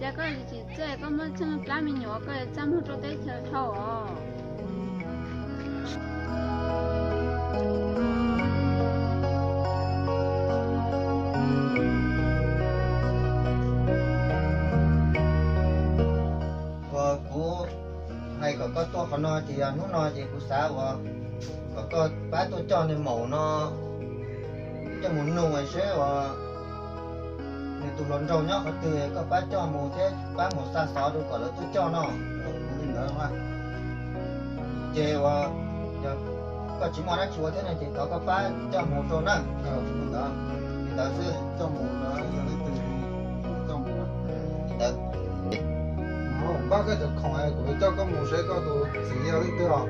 Cas koj tsis txawj, koj muaj tsheej plab me nyuam koj yuav txaj muag rau teb chaws dhau os. Uas kuv hais kom koj tuaj qhov no ces yog hnub no ces kuv xav uas kom koj pab tuaj coj niag maum no coj mus nug seb uas nws tus hluas nraug nyob qhov twg, koj pab coj mus thiab pab mus xa xov rau kom lawv tuaj coj no. Ces uas yog koj tsis muaj dab tsi ua thiab no ces thov koj pab coj mus rau na. Li ntawd xwb. Coj mus, li ntawd. Npaj koj cov khoom kuv coj koj mus seb koj tus txiv yog leej twg os.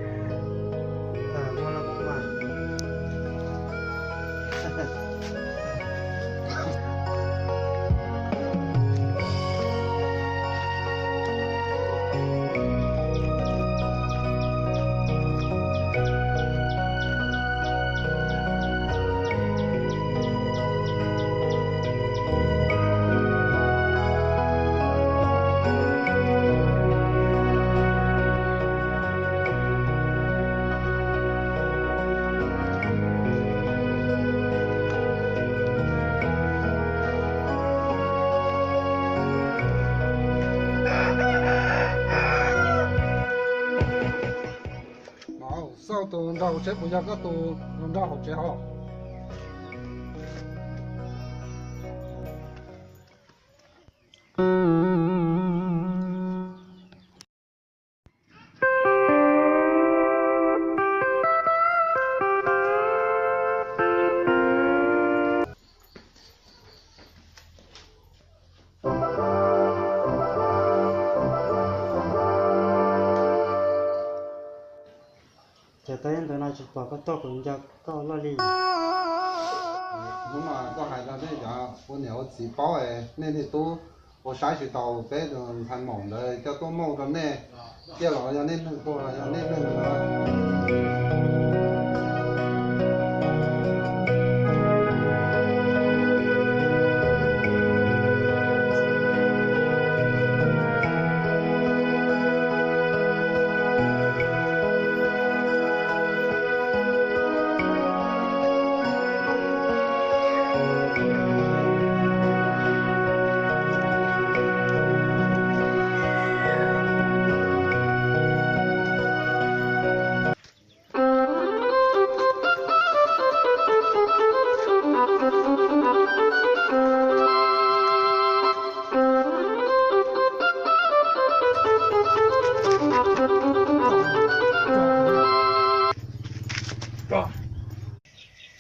Xauj tus nraug seb puas yog koj tus hluas nraug hauv tsev hos. Ces tau ib ntawd no tsis pom koj tuaj kuv nco koj loj li. Hnub no koj hais rau nej cov ua niam ua txiv paub, nej niag tub ua saib tsis taus peb tus ntxhais maum ntawd coj tuaj muab rau nej, tiag los yog nej neeg tuag los yog nej neeg no.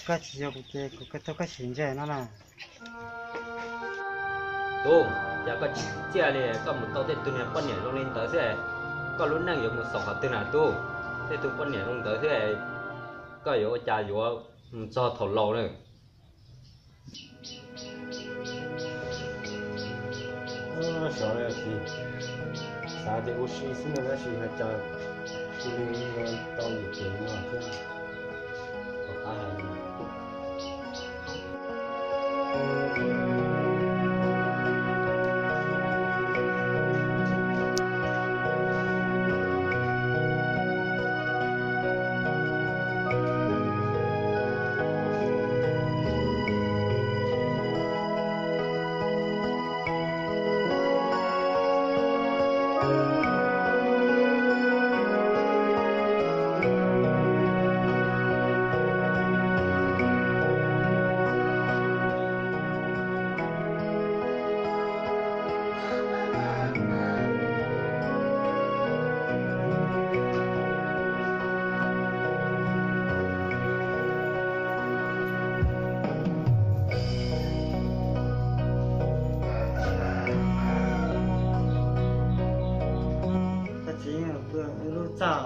Koj tsis yog kuv ces kuv koj tuaj koj sim ntsia no na. Tub, cas koj tsis txiaj li, koj mus tau tej tug niag poj niam zoo li ntawd xwb, koj lub neej yuav mus xaus qhov twg na tub? Tej tug poj niam zoo ntawd xwb, koj yuav ua cas yuav mus txog thaum laus na? Xyov li txiv, xav tias ua si xwb no tab sis hais cas cia li tau lwm cev no thiab. Tom qab hais li no. Koj txiv, pw lub txaj.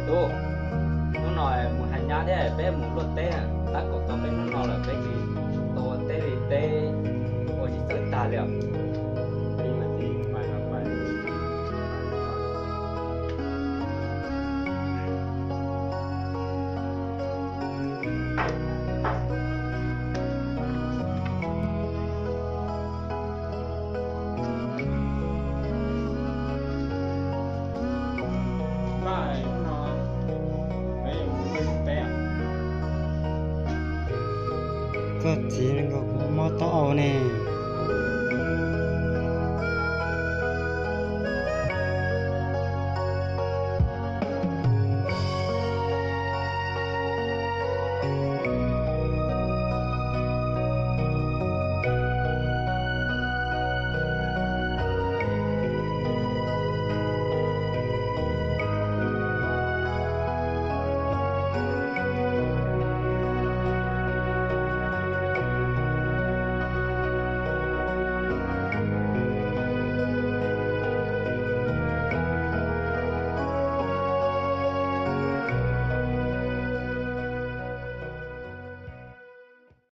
Tub, hnub no mus hais nyab thiab peb mus luaj teb, tab kaum tau peb hnub no lawm peb tsis tau ua teb li, teb ua tsis txawj tag li os. Li mas txiv, pais los pais. Koj txiv, kuv mob taub hau ne.